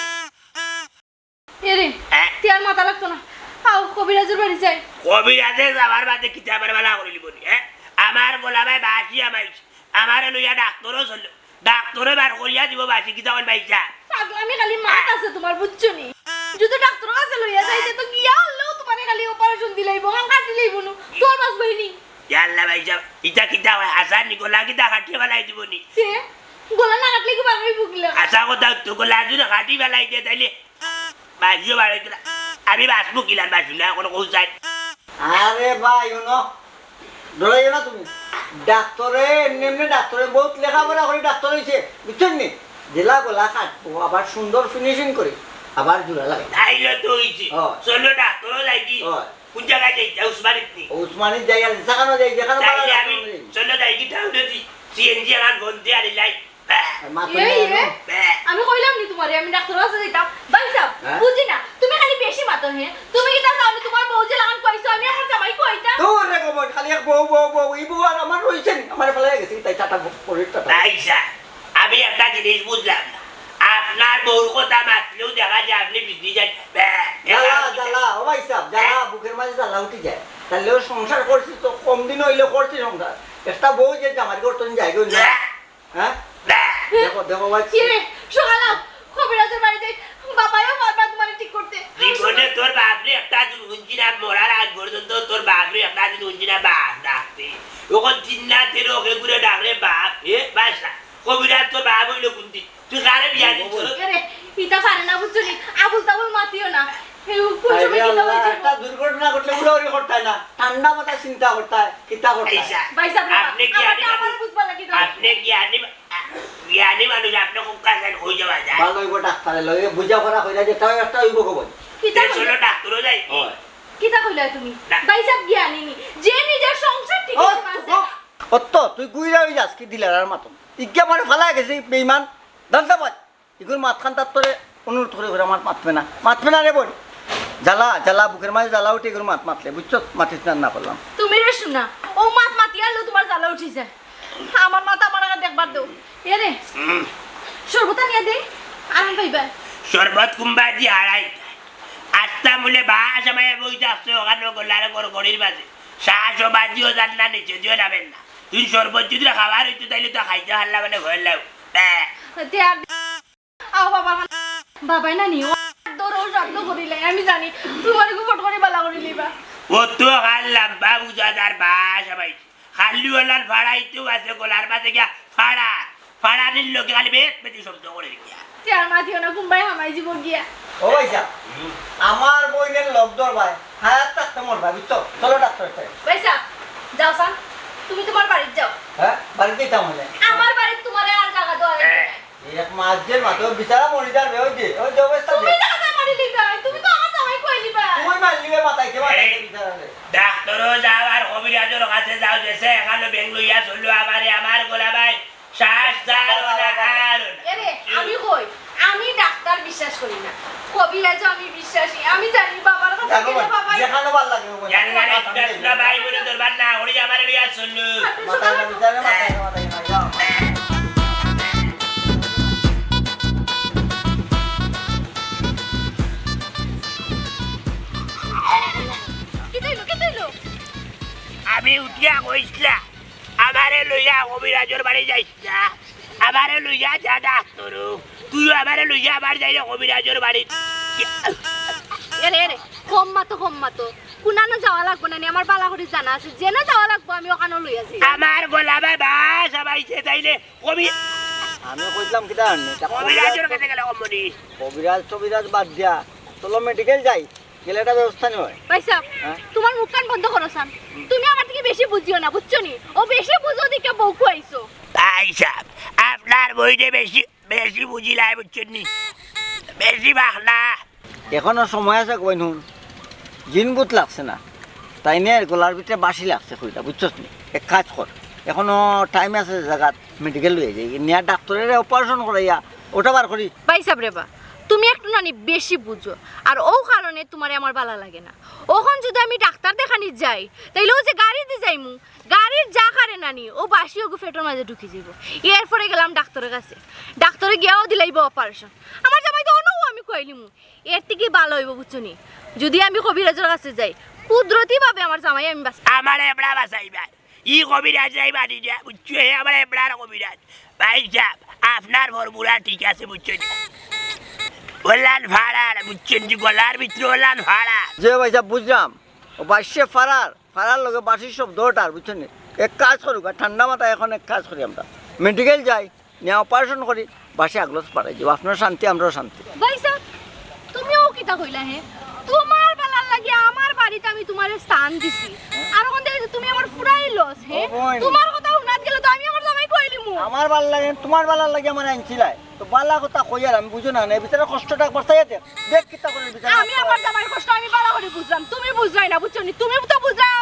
এরে, হ্যাঁ? তে আর মাথা লাগতো না। আও, কবিরাজের বাড়ি যাই। কবিরাজে যাওয়ার বাদে কিতা আমার বালা করিলি বলি, হ্যাঁ? আমার গোলা ভাই বাসি আমাইছে। আমারে লইয়া ডাক্তারও চললো। ডাক্তারে বার করিয়া দিব বাসি কিতা কইন ভাই সাহেব। পাগলামি খালি মাত আছে তোমার, বুঝছো নি? যদি ডাক্তার কাছে লইয়া যাই, তে তো গিয়া হলেও তোমারে খালি অপারেশন দিলাইবো, কান কাটি লাইবো নু। তোর বাস বইনি। ইয়া আল্লাহ ভাই সাহেব, ইটা কিতা হয়? আশা নি গোলা কিতা কাটিয়ে বালাই দিব নি? তে? গোলা না কাটলে কি বারোই ভুগলে? আশা কথা তো গোলা যদি কাটি বালাই দে, তাইলে বাঁচিও বাড়াইতো না। আমি বাঁচবো কিলান বাঁচবো না, এখন কৌ চাই। আরে ভাই, হুনো, ডরাইও না তুমি। ডাক্তারে, এমনি এমনি ডাক্তারে, বহুত লেখাপড়া করে ডাক্তার হইছে, বুঝছেন নি? জেলা গলা কাটবো, আবার সুন্দর ফিনিশিং করে, আবার জোড়া লাগে। তাইলে তো হইছে। ও। চলো ডাক্তারও যাই কি? ও। কোন জায়গায় যাই? উসমানিত নি? উসমানিত যাই, আর যেখানে যাই, যেখানে তাইলে ভাড়া আমি ডাক্তার যাই। চলো যাই কি টাউনে দি? সিএনজি আমার ফোন দিয়ে আনি লাই। এই, এই, আমি কইলাম নি তোমারে, আমি ডাক্তার কাছে যাইতাম। ভাই সাহেব, হ্যাঁ? বুঝি না, তুমি খালি বেশি মাতো, হে? তুমি কিতা চাও নি তোমার বউ যে লাগান কইছো, আমি আমার জামাই কইতা? দূর রে গো বোন, খালি এক বউ, বউ, বউ, এই বউ আর আমার রইছে নি? আমার ফেলাই গেছে, তাই টাটা, পরে টাটা। ভাই সাহেব, আমি একটা জিনিস বুঝলাম না। আপনার বউর কথা মাতলেও দেখা যায় আপনি বিজি যান। জ্বালা, জ্বালা, ও ভাই সাহেব, জ্বালা, হ্যাঁ? বুকের মাঝে জ্বালা উঠি যায়। তাইলে ও সংসার করছি তো কম দিন হইলে করছি সংসার। একটা বউ যে জামাই করতো নি যাই গো না। হ্যাঁ? দেখো, দেখো, ভাই। কি রে? সকালে কবিরাজের বাড়ি যাই, বাবাইও বারবার তোমারে ঠিক করতে। জীবনে তোর বাপরে একটা দিন হুনছি না, মরার আগ পর্যন্ত তোর বাপরে একটা দিন হুনছি না, বাপ ডাকতে। ওখান চিন্না তেরো ওকে ঘুরে ডাকরে বাপ, এ বাসা। কবিরাজ তোর বাপ হইলো কোন দিন? তুই কারে বিয়া দিছস? এরে, ইতা পারে না, বুঝছো নি? আবুল তাবুল মাতিও না। এই কোন আরে সময় কিতা আল্লাহ, হইছে? একটা দুর্ঘটনা ঘটলে উড়াউড়ি করতায় না, ঠান্ডা মাথায় চিন্তা করতায়, কিতা করতায়। আচ্ছা, ভাই সাহেব, আপনি কি আমার আনি তো আমার মানুষ? বুঝবা না কি দরকার? আপনি কি আনি, জ্ঞানী মানুষ, আপনি খুব কাছে হয়ে যাওয়া যায়। ভালো হইব ডাক্তারে লগে বুঝা পড়া কইরা যে তাও একটা হইব খবর। কিতা তে কইলা? চলো ডাক্তারও যাই। হয়। কিতা কইলা তুমি? না। ভাই সাহেব জ্ঞানী নি, যে নিজের সংসার ঠিক ও, করতে পারছে ও, না। অত তুই গুইরা হয়ে যাস কি দিলার আর মাতন? ইজ্ঞা মানে ফালা গেছে বেইমান, দান্তা বাজ। ইগুর মাত খান তার তোরে অনুরোধ করে করে আমার মাতবে না, মাতবে না রে বোন। জ্বালা, জ্বালা, বুকের মাঝে জ্বালা উঠে ইগুর মাত মাতলে, বুঝছো? মাতিস না, না বললাম। তুমি রে শোনা, ও মাত মাতি আনলেও তোমার জ্বালা উঠি যায়। আমার মাথা আমার আগে দেখবার দেও। এ রে, শরবত আনিয়া দে, আরাম পাইবা। শরবত কুম্বাজি হারাই। আত্মা মূলে বাস আমায় বই থাকছে ওখানে গোলারে গড়গড়ির মাঝে। শ্বাস ও বাজিও যান না, নিচে দিও নামেন না। তুই শরবত যদি খাওয়ার হইতো, তাইলে তো খাইতে হারলা মানে ভয় লাগ। তে আর আও বাবা, বাবাই না নিও। দৌড় সাধ্য করিলে, আমি জানি, তোমার একটু ফট করে বালা করে লিবা। কত খান লম্বা বুঝা যার বাস আমাই। খালি ওলান ফাড়াইতেও আছে, গলার মাঝে গিয়া ফাড়া। ফাড়ানির লগে খালি বেত বেতি শব্দ করে গিয়া। চেয়ার মাতিও না, কুম্বাই হামাই জীবন গিয়া। ও ভাইসাব, আমার বইনের লগ ধরবায়, হায়াত থাকতে মরবায়, বুঝছো? চলো ডাক্তার কাছে। ভাইসাব, যাও সান, তুমি তোমার বাড়িত যাও। হ্যাঁ, বাড়িত যাইতাম মানে? আমার বাড়িত তোমারে আর জাগা দেওয়া যাইতো না। এক মাস যে মাত্র বিচারা মরি যাবে, ওই যে, ওই যে অবস্থা তুমি যে। জাগা মারি লিবা, তুমি তো আমার জামাই কই লিবা। তুই মারি লিবে মাথায়, কে মাথায় এই বিচারা রে? ডাক্তারও যাও আর কবিরাজর কাছে যাও, দেশে এখানো ব্যাং লইয়া চলো, আমারে আমার গলা ভাই, শ্বাস ছাড়ো না, আর না। এরে, আমি কই, আমি ডাক্তার বিশ্বাস করি না, কবিরাজও আমি বিশ্বাসী, আমি জানি বাবার কাছে জানো গেলে ভাই, বাবাই যেখানো ভালো লাগে, ওখানে। জানি না রে, মাথা দুটা নিয়ে দুটা ভাই বলে দরবার না, ওরে আমারে লইয়া চলো। মাথা নিয়ে বিচারা, মাথা নিয়ে, মাথা নিয়ে, যাও। কিতা অইলো, কিতা অইলো? আমি উঠিয়া কইছলা, আমারে লইয়া কবিরাজর বাড়ি যাইস না, আমারে লইয়া যা ডাক্তর, তুইও আমারে লইয়া আবার যাই রে কবিরাজর বাড়ি। এরে, এরে, কম মাতো, কম মাতো। কুনানো যাওয়া লাগবো না নি, আমার বালা করি জানা আছে, যেনো যাওয়া লাগবো আমি ওখানো লইয়া যাই। আমার গলা ভাই বাস আমাইছে তাইলে কবি আমি কইছিলাম কিতা জানি, তা কবিরাজর কাছে গেলে কম নি। কবিরাজ টবিরাজ বাদ দিয়া, চলো মেডিকেল যাই, গেলে একটা ব্যবস্থা নি হয়। ভাইসাব, হ্যাঁ? তোমার মুখখান বন্ধ করো সান। তুমি আমার থাকি বেশি বুঝিও না, বুঝছো নি? ও বেশি বুঝো দিকে বউ খুয়াইছো। ভাইসাব, আপনার বইনে বেশি, বেশি বুঝিলায়, বুঝছইন নি? বেশি বাখনা। এখনো সময় আছে, কইন হুন। জিন ভূত লাগছে না। তাইনর গলার ভিতরে বাঁশি লাগছে কইরা, বুঝছস নি? এক কাজ কর, এখনো টাইম আছে, জাগাত মেডিকেল লইয়া যাই, নিয়া ডাক্তররে অপারেশন করাইয়া ওটা বার করি। ভাইসাব রে বা, তুমি একটু নানি বেশি বুঝো, আর ও কারণে তোমারে আমার বালা লাগে না। অখন যদি আমি ডাক্তার দেখানি যাই, তাইলে ও যে গাড়ি দি যাইমু, গাড়ির যা কারে নানি, ও বাঁশি ওগু পেটর মাঝে ঢুকি যাইবো। এরপরে গেলাম ডাক্তরর কাছে, ডাক্তরে গিয়াও দিলাইবো অপারেশন। আমার জামাই তো অনও আমি কইলিমু, এর থাকি বালা অইবো, বুঝছো নি? যদি আমি কবিরাজর কাছে যাই, কুদরতি ভাবে আমার জামাই আমি বাঁচাই। আমার এবড়া বাঁচাইবা। ই কবিরাজ নাই বাড়ি দিয়া, বুঝছো? হে আমার এবড়ার কবিরাজ। ভাইসাব, আপনার ফর্মুলা ঠিক আছে, বুঝছো নি? ওলান ফাড়ার, বুঝছইন নি? গলার ভিতরে ওলান ফাড়ার। জি ভাইসাব, বুঝলাম। ও বাঁশি ফাড়ার, ফাড়ার লগে বাঁশির শব্দ ওটার, বুঝছইন নি? এক কাজ করুক, আর ঠান্ডা মাথায় এখন এক কাজ করি আমরা। মেডিকেল যাই, নিয়া অপারেশন করি, বাঁশি আগলস ফাড়াই দিব। আপনার শান্তি, আমরাও শান্তি। ভাইসাব, তুমিও কিতা কইলা হে? তোমার বালার লাগি আমার বাড়িত আমি তোমারে স্থান দিছি। আর অখন দেখি তুমি আমার ফুরাই লস হে। ও বইন। তোমার কথা হুনাত গেলে তো আমি আমার জামাই কইলিমু। আমার বালার লাগি, তোমার বালার লাগি আমারে আনছিলায়। তো বালা কথা কইয়ার আমি বুঝো না, না, বিচারা কষ্টটা একবার চাইয়া দেখ। দেখ কিতা করে বিচারা আমি আমার জামাইর কষ্ট আমি বালা করি বুঝলাম। তুমি বুঝলায় না, বুঝছো নি? তুমি তো বুঝলায়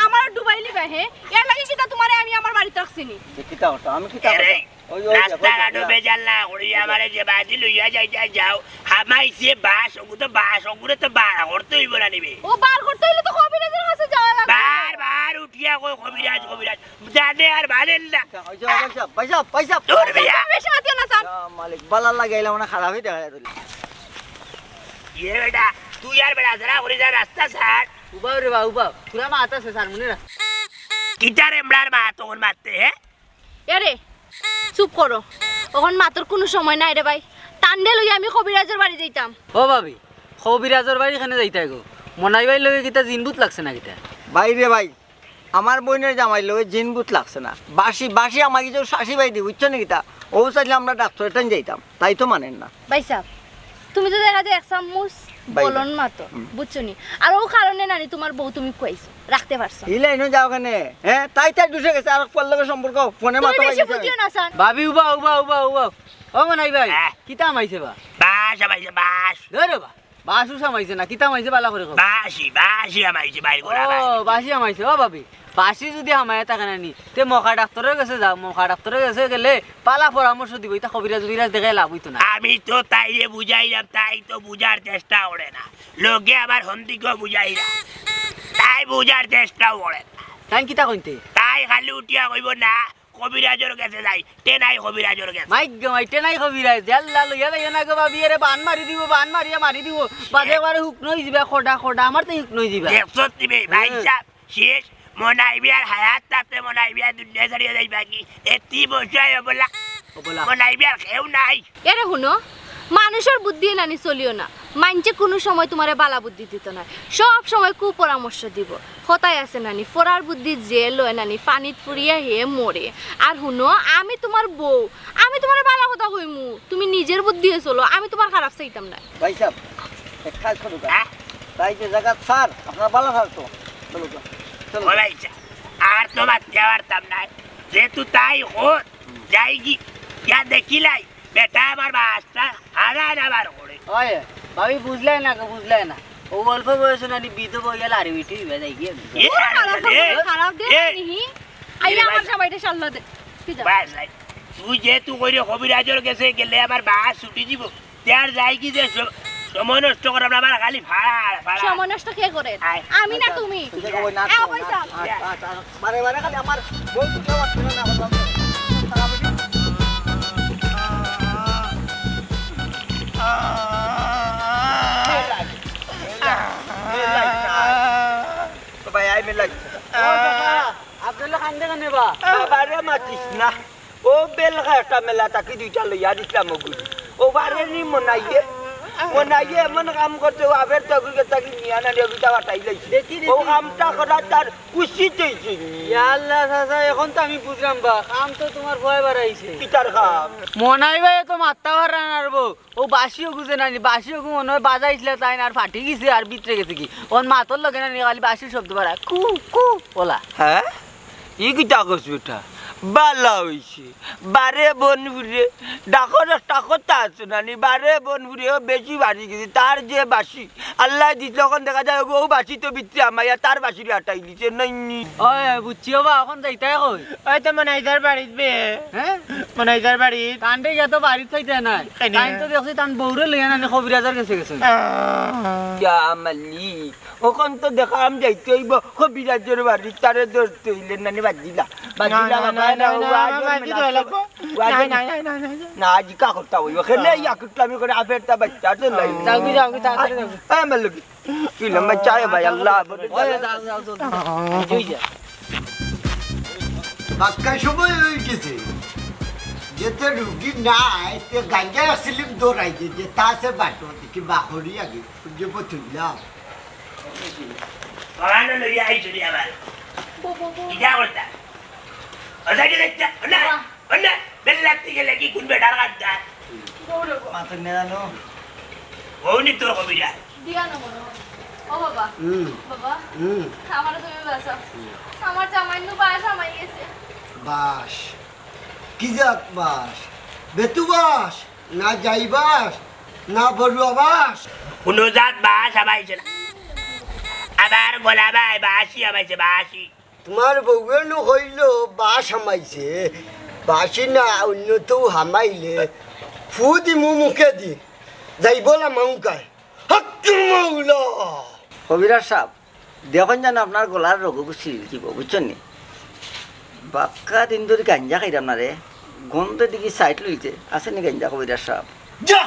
আমারে ডুবাইলিবায় হে। এর লাগি কিতা তোমারে আমি আমার বাড়িত রাখছি নি? যে কিতা কথা, আমি কিতা কথা? ওই, ওই, রাস্তাঘাটো ওই, ওই। বেজাল না করি, আমারে যে বাদি লইয়া যাইতায় যাও, হামাইছে বাঁশ, ওগু তো বাঁশ, ওগুরে তো বার করতে অইবো না নি বে। ও বার করতে অইলে তো কবিরাজর কাছে যাওয়া লাগবো। বার বার উঠিয়া কয় কবিরাজ, কবিরাজ, জানে আর মানের না। আচ্ছা, ওই যে, ভাইসাব, ভাইসাব, ভাইসাব। দূর মিয়া। তুমি বেশি মাতিও না, স্যার। ইয়া মালিক, বালা লাগাইলাম না, খারাপই দেখা যায় তাইলে। এ বেটা, তুই আর বেটা যারা করি যা রাস্তা ছাড়। উবাও রে বা, উবাও। পুরা মাত আছে, স্যার, মনে রাখ। কিতার এমরার মা তখন মারতে, হে? এরে, চুপ করো। অখন মাতর কুনু সময় নাই রে ভাই। তানরে লইয়া আমি কবিরাজর বাড়ি যাইতাম। ও ভাবি, কবিরাজর বাড়ি কেনে যাইতায় গো? মনাই ভাইর লগে কিতা জিন ভূত লাগছে না কিতা? ভাই রে ভাই, আমার বইনর জামাইর লগে জিন ভূত লাগছে না। বাঁশি, বাঁশি আমার কিছু শাশি ভাই দি, বুঝছো নি কিতা? ও চাইলে আমরা ডাক্তার টাইন যাইতাম, তাই তো মানের না। ভাইসাব, তুমি তো দেখা যায় এক চামচ ভাই, বলন মাতো, হুম। বুঝছো নি? আর ও কারণে নানি তোমার বউ তুমি খুয়াইছো, রাখতে পারছো না। ইলা ইনো যাও কেনে? হ্যাঁ, তাই তাই দুষে গেছে, আর পর লগে সম্পর্ক, ফোনে তুমি মাতো বেশি ভাই গেছে। বুঝিও না, স্যার। ভাবি, উবা, উবা, উবা, উবা। ও মনাই ভাই, হ্যাঁ। কিতা হামাইছে বা? বাঁশ হামাইছে, বাঁশ। ধরো বা। বাঁশ উস হামাইছে না, কিতা হামাইছে বালা করি কও। বাঁশি, বাঁশি হামাইছে, বাইর করা ও, বাঁশি। বাঁশি হামাইছে, ও ভাবি। বাঁশি যদি হামাইয়া থাকে না নি, তে মখা ডাক্তারর গেছে যাও, মখা ডাক্তারর গেছে গেলে বালা পরামর্শ দিবো, ইতা কবিরাজ উবিরাজ দেখাই লাভ অইতো না। আমি তো তাইরে বুঝাইলাম, তাই তো বুঝার চেষ্টা করে না। লগে আবার হন্দিকেও বুঝাইলাম, তাই বুঝার চেষ্টাও করে না। তাই কিতা কইতে? তাই খালি উঠিয়া কইবো না, কবিরাজর গেছে যাই, টেনাই কবিরাজর গেছে। মাইক গো মাই, টেনাই কবিরাজ, আল্লাহ লইয়া যাইও না গো ভাবি, এরে বান মারি দিবো, বান মারিয়া মারি দিবো। বাদে একবারে হুকনো অই যিবা, খডা, খডা, আমার তো হুকনো অই যিবা। দেখছত নি বে, ভাই হ্যাঁ। সাহেব, শেষ, মনাই বিয়ার হায়াত থাকতে মনাই বিয়া দুনিয়া ছাড়িয়া যাইবা কি? এতি বসায় অবলা। অবলা। মনাই বিয়ার কেউ নাই। এরে হুনো, মানুষর বুদ্ধি নানি চলিও না। মাইনষে কুনু সময় তুমারে বালা বুদ্ধি দিতো নায়, সব সময় কুপরামর্শ দিবো। কথায় আছে নানি, ফরার বুদ্ধি যে লয় নানি, পানিত ফুরিয়া হে মরে। আর হুনো, আমি তুমার বউ, আমি তুমারে বালা কথা কইমু, তুমি নিজর বুদ্ধিয়ে চলো, আমি তুমার খারাপ চাইতাম নায়। ভাইসাব, এক কাজ করো গা। হ্যাঁ? তাই যে জাগাত স্যার, আপনার বালা স্যার তো। চলো গা। চলো। ও ভাইসাব, আর তো মাতিয়া পারতাম নায়। যেহেতু তাই হোক, যাইগি, গিয়া দেখিলাই, বেটায় আমার বাসটা হারায় না বার করে। ওই, ভাবি, বুঝলায় না গো, বুঝলায় না। ও অল্প বয়সে নানি বিধবা অইয়া লাড়ি উঠি অইবা যাইগি। এ, ও, আরে, খারাপ এ, হবে, খারাপ দে এ, নানি। আইয়া এ, আমার ভাই। সবাইরে সাল্লা দে। তুই যা। বাস, ভাই। তুই যেহেতু কইরে কবিরাজর গেছে গেলে আমার বাস ছুটি দিব। তে আর যাইগি যে স-, সময় নষ্ট করা, আমরা আবার খালি ফাড়া, ফাড়া। সময় নষ্ট কে করে? আয়। আমি না আচ্ছা, তুমি। তুই যে কই না, আয়, তুই পয়সা। আয়, আয়, আয়, আয়। বারে বারে খালি আমার বউ তুলে মারছে না, না, বললাম তো। মিলাই, মিলাই, মিলাই। তো ভাই, আই মিলাই। ও বাবা, আব্দুল্লাহ কান্দে কেনে বা? বাবারে মাতিস না। ও বেলকা একটা মেলা তাকি দুইটা লইয়া দিতাম ওগুলি। ও পারে নি মনাইয়ে। মনাইয়ে এমন কাম করছে, ও আবের তগুকে তাকি নিয়া না নিয়া দুইটা বাটাই লাইছে। দেখি, দেখি। ও কামটা করা তার উচিত হইছে নি। ইয়া আল্লাহ, চাচা, এখন তো আমি বুঝলাম বা, কাম তো তুমার ভয় বাড়াইছে। কিতার কাম? মনাই ভাই তো মাত্তা হারান আর বউ। ও বাঁশি ওগু যে নানি, বাঁশি ওগু মনে হয় বাজাইছিলা তাইন আর ফাটি গেছে আর ভিতরে গেছে কি। ওর মাতর লগে নানি খালি বাঁশির শব্দ বাড়া, কু, কু, ওলা। হ্যাঁ? ই কিতা কস বেটা? বালা অইছে। বারে বনফুরে, ডাকর একটা কথা আছে নানি, বারে বনফুরে, ও বেশি বাড়ি গেছে। তার যে বাঁশি, আল্লায় দিছে, অখন দেখা যায়, ও বাঁশি তো ভিতরে হামাইয়া, তার বাঁশিরে আটাই দিছে, নাইনি। ওই, বুঝছি ও বা, অখন যাইতায় কই? ওই তো মনাইজার বাড়িত বে। হ্যাঁ? মনাইজার বাড়িত। তানরে গিয়া তো বাড়িত পাইতায় নায়। কেনে? তাইন তো দেখছি তান বউরে লইয়া নানি কবিরাজর গেছে গেছে। আহ। ইয়া মালিক, অখন তো দেখাম যাইতে অইব কবিরাজর বাড়িত, তারে ধরতে অইলে নানি বাদ দিলা। বাদ না, দিলা না, বাবা, না, না, না, না, না, আমার বাদ দিতে লাগবো। না, না, না, না, না। না, আজ কা করতা অইব? খেলে ইয়া করতে আমি করে আফেরটা বাচ্চা তো নাই। যাওগি, যাওগি, তাড়াতাড়ি যাওগি। এই আমার লগে। কি লম্বা চায় ভাই, আল্লাহ, বলে ওই, যাও, যাও, যাও, যাও। জুই যা। বাক্কা সময় অই গেছে। যেতে রুগী নাই, তে গাঞ্জা সিলিম দৌড়াই দে, যে তা আছে বাটো, দেখি বাহরি আগে, যে পথুইলাম। বাগানো লইয়া আইছো রে আবার। বো, বো, বো। ইটা করতা। ওটা কি দেখতে? ওটা, বাহ। ওটা, বেল লাগতে গেলে কি কোন বেটার কাজ যায়? বউ রে বউ। মাথা নেড়ানো। বউ নি তোর কবিরা। দিয়া না মনে হয়। ও বাবা। হুম। বাবা। হুম। আমারে তুমি বাঁচাও। হুম। আমার জামাই নু বাস হামাই গেছে। বাস? কি জাত বাস? বেতু বাস? না যাই বাস? না বড়ুয়া বাস? কোনো জাত বাস হামাইছে না। আবার গোলা ভাই বাসি হামাইছে, বাসি। তুমার বউয়ে নু কইলো বাস হামাইছে, বাসি না অন্য তো হামাইলে ফু দিমু মুখে দি, যাইবলা মাউকায়। হক মাওলা। কবিরাজ সাব, দেখইন যেন আপনার গলার রগ গুছি দিব, বুঝছইন নি? বাক্কা দিন ধরি গাঞ্জা খাইরাম না রে, গন্ধে দেখি সাইড লইতে আছে নি গাঞ্জা কবিরাজ সাব? যা!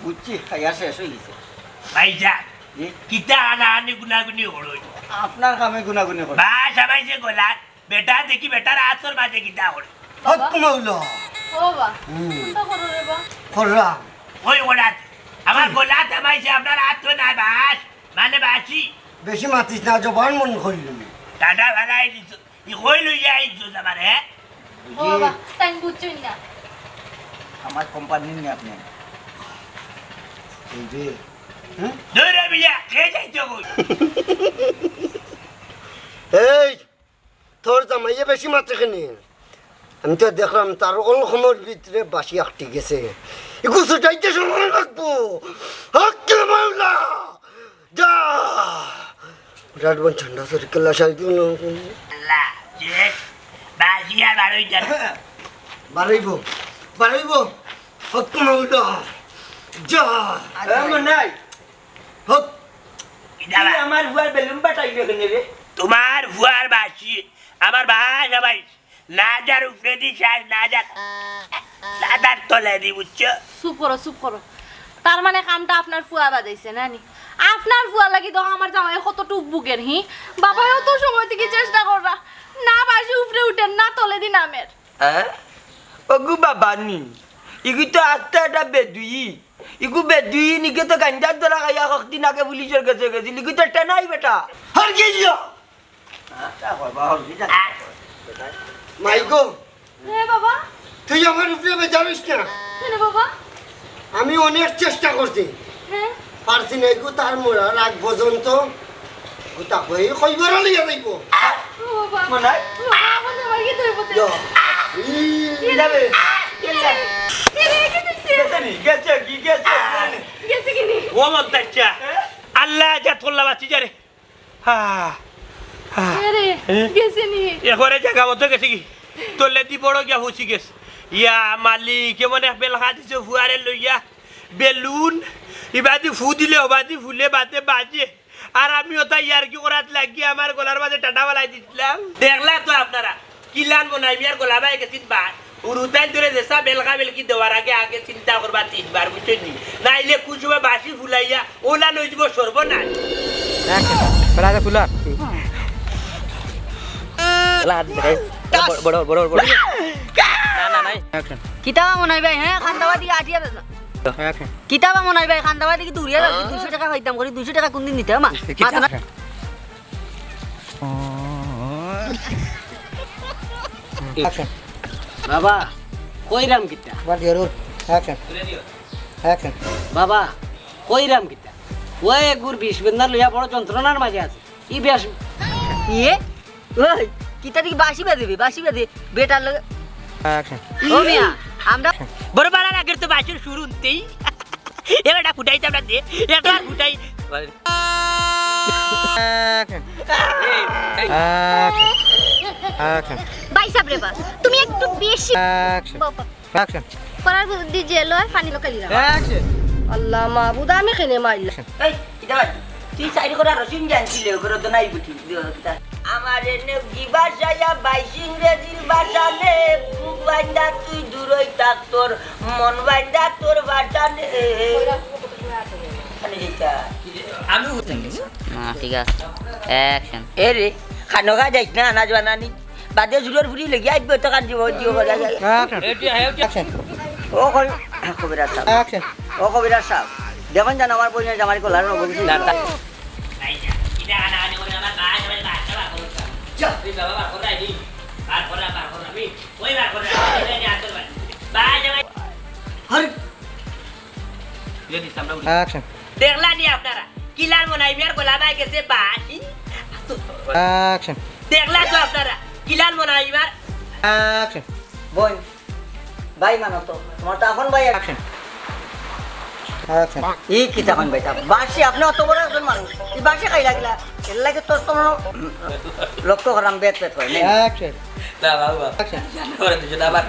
বুঝছি, খাইয়া শেষ অই গেছে। ভাইজান, জি? কিতা আনাআনি গুনাগুনি হলো? আপনার কামে গুনাগুনি হলো। বাস হামাইছে গলাত, বেটা দেখি বেটার আতর মাঝে কিতা করে। হক মাওলা। ও বাবা, হুম। কোনটা করো রে বা? করলাম। ওই ওরা, আমার গলাত হামাইছে, আপনার আতর নাই বাস, মানে বাসি। বেশি মাতিস না, জবান মন করিলাম। টাটা ভাড়াই দিছ, ই কই লইয়া আইছো আমারে, হ্যাঁ? ও বাবা, তাই বুঝছইন না। আমার কোম্পানি নিয়ে আপনি। এই যে, হুম? ধরে বিয়া, কে যাইছো কই? এই, তোর জামাইয়ে বেশি মাতে কেনে? আমি তো দেখলাম তার অলকমর ভিতরে বাসি আটকি গেছে। ইগু ছুটাইতে সময় লাগবো। হক মাওলা! যা! বিরাট বন ঠান্ডা সরি কেলা শাড়ি দিল। আল্লাহ, যে বাসি আর বারোই জানে। বারইবো, বারইবো। হক মাওলা! যা! এ মনাই। হক। ইটা তুই বা- আমার ফুয়ার বেলুন বাটাইলে কেনে রে? তোমার ফুয়ার বাসি, আমার বাস হামাইছে। না যার উপরে দি শ্বাস, না যার, না যার তলে দি, বুঝছো? চুপ করো, চুপ করো। তার মানে কামটা আপনার ফুয়া বাজাইছে, না নি? আপনার ফুয়া লাগি তো আমার জামাই কত টুক বুকের, হি? বাবা, অত সময় থেকে চেষ্টা কররা। না বাসি উপরে উঠের, না তলে দি নামের। হ্যাঁ? ওগু বাবা নি। ইগু তো আস্তা একটা বেদুই। ইগু বেদুইন, ইগে তো গাঞ্জার ধরা খাইয়া কতদিন আগে পুলিশর গেছে গেছিল, ইগু তো টেনাই বেটা। হরগিজ লো। মাইগো, হে বাবা। তুই আমার উপরে বেজার অইস না। কেনে বাবা? আমি অনেক চেষ্টা করছি। হ্যাঁ। পারছি না, ইগু তার মরার আগ পর্যন্ত কথা কই, কইবার লইয়া যাইব। ও বাবা। মনাই? ও বাবা, আমার কি ধরবো তে? ইয়া। ই। কি যাবে? কি যাবে? কি রে, কি দিছে? গেছে নি? গেছে কি? গেছে কি? গেছে কি নি? ও মন্তাচ্চা। আল্লাহ, যা তোল্লা বাঁচি যা রে। হা, হা। এ রে, এ? গেছে নি? এরপরে জাগা মতো গেছে কি? তলেদি বড় গিয়া পৌঁছি গেছে। ইয়া মালিক, এমন এক বেলকা দিছে ফুয়ারে লইয়া। বেলুন, ইবাদি ফু দিলে, ওবাদি ফুলে, বাদে বাজে। আর আমি ওটা ইয়ার্কি করাত লাগি আমার গলার মাঝে টাটা বালাই দিছিলাম। দেখলা তো আপনারা, কিলান মনাই মিয়ার গলা বাই গেছিন বা, উরুতাইন ধরে যেসা বেলকা বেলকি দেওয়ার আগে আগে চিন্তা করবা তিনবার, বুঝছইন নি? নাইলে কোন সময় বাঁশি ফুলাইয়া ওলা লই দিব সর্বনাশ। Action। বেলা আগে ফুলা। বেলা হাত দেখাই। বড়, বড়, বড়, বড়। না, না, নাই। Action। কিতাবা মনাই ভাই, হ্যাঁ, খান্দাবাদি আটিয়া বেলা। Action। কিতাবা মনাই ভাই, খান্দাবাদি কি দৌড়িয়া যাও? দুইশো টাকা পাইতাম করি, দুইশো টাকা কোনদিন দিতে, মা? মাথা না। Action। বাবা, কইরাম কিতা? What your role? Action। Action। বাবা, কইরাম কিতা? ওই এগুর বিষ বেদনা লইয়া বড় যন্ত্রণার মাঝে আছে। ই বেশ। ইয়ে? ওই, কিতা দেখি বাঁশি বাজে বে, বাঁশি বাজে। বেটার লগে। Action। ও মিয়া, আমরা বড় বাড়ার আগের তো বাঁশির সুর উঠতেই। এবার এটা ফুটাইতে আমরা দে, এটা আর ফুটাই। Action। Action। Action। ভাই সাহেব রে বা, তুমি একটু বেশি Action। বাবা। Action। করার বুদ্ধি যে লয়, পানি লোকে লিরা। Action। আল্লাহ মাবুদ, আমি কেনে মাইল্লা। এই, কিতা ভাই? তুই চাইর করা রসুন জানছিলে, ওগুলো তো নাই বুঝি, দিও কিতা? আমার এনে কি ভাষাইয়া বাইশ ইংরেজির ভাষা নে, বুক বাইন্দা তুই দূরই থাক, তোর মন বাইন্দা তোর ভাষা নে। খালি যেটা। আমি বুঝতে গেছি। না, ঠিক আছে। Action। এ রে, খানো খা যাইস না, আনাজ বানানি। বাদে জুরর ফুরি লেগে আইবে, তো কান দিব, দিব, বলা যায়। Action। Action। ও কই, কবিরাজ সাহেব। Action। ও কবিরাজ সাহেব, দেখুন জান আমার বইনের জামাই কলার রোগ হয়েছে। আরে, Action। দেখলা নি আপনারা? কিলার মনাই মিয়ার গলা বাই গেছে বাঁশি। Action। দেখলা তো আপনারা? কিলার মনাই মিয়ার Action। বই, ভাই মানো তো, তোমার তো এখন ভাই Action। Action। এই কি তখন ভাই সাহেব? বাঁশি, আপনি অত বড় একজন মানুষ, এই বাঁশি খাই লাগিলা, এর লাগে তোর তো লক্ষ্য করাম বেত বেত করে, নেই? Action। না, বাবু, বাবু। Action। জানো, ওরা দুজন আবার